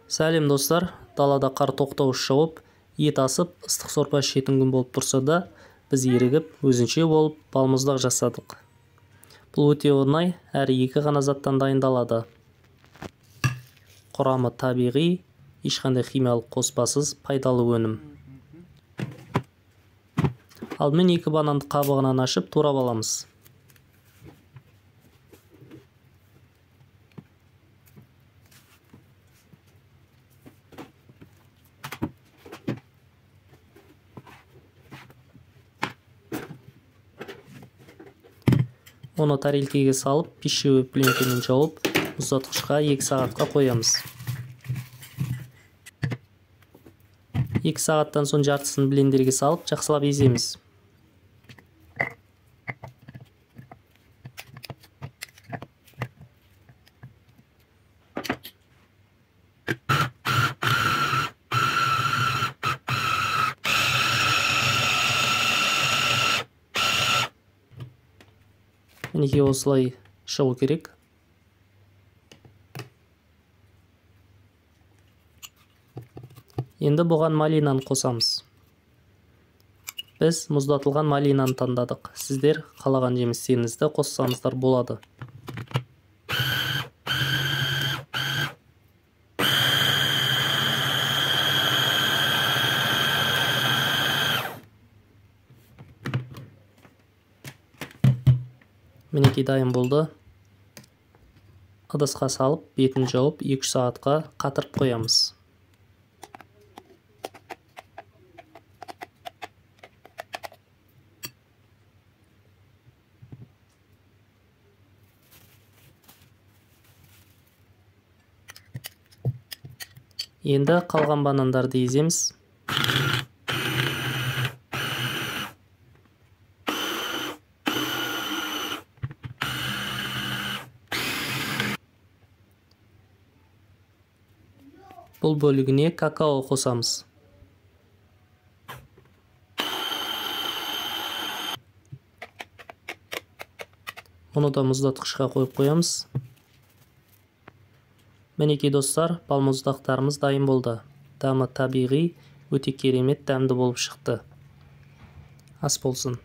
Сәлем достар, далада қар тоқтауыз жауып, ет асып, ыстық сорпа ішетін күн болып тұрса да, біз ерігіп, өзінше болып балмұздақ жасадық. Бұл өте оңай, әрі екі ғана заттан дайындалады. Құрамы табиғи, ешқандай химиялық қоспасыз пайдалы өнім. Алдымен екі бананды қабығынан ашып турап аламыз. Оны тарелкеге салып, пищевой пленкамен жауып, мұздатқышқа 2 сағатқа қоямыз. 2 сағаттан соң жартысын блендерге салып, жақсылап еземіз. Мінекей осылай шығу керек. Енді бұған малинаны қосамыз. Біз мұздатылған малинаны таңдадық. Сіздер қалаған жемістеріңізді қоссаңыздар болады. Мінекей дайын болды. Ыдысқа салып, бетін жауып, 2-3 сағатқа қатырып қоямыз. Енді қалған банандарды еземіз. Бұл бөлігіне какао қосамыз. Мұны да мұздатқышқа қойып қоямыз. Мінекей достар, балмұздақтарымыз дайын болды. Дәмі табиғи, өте керемет дәмді болып шықты. Ас болсын.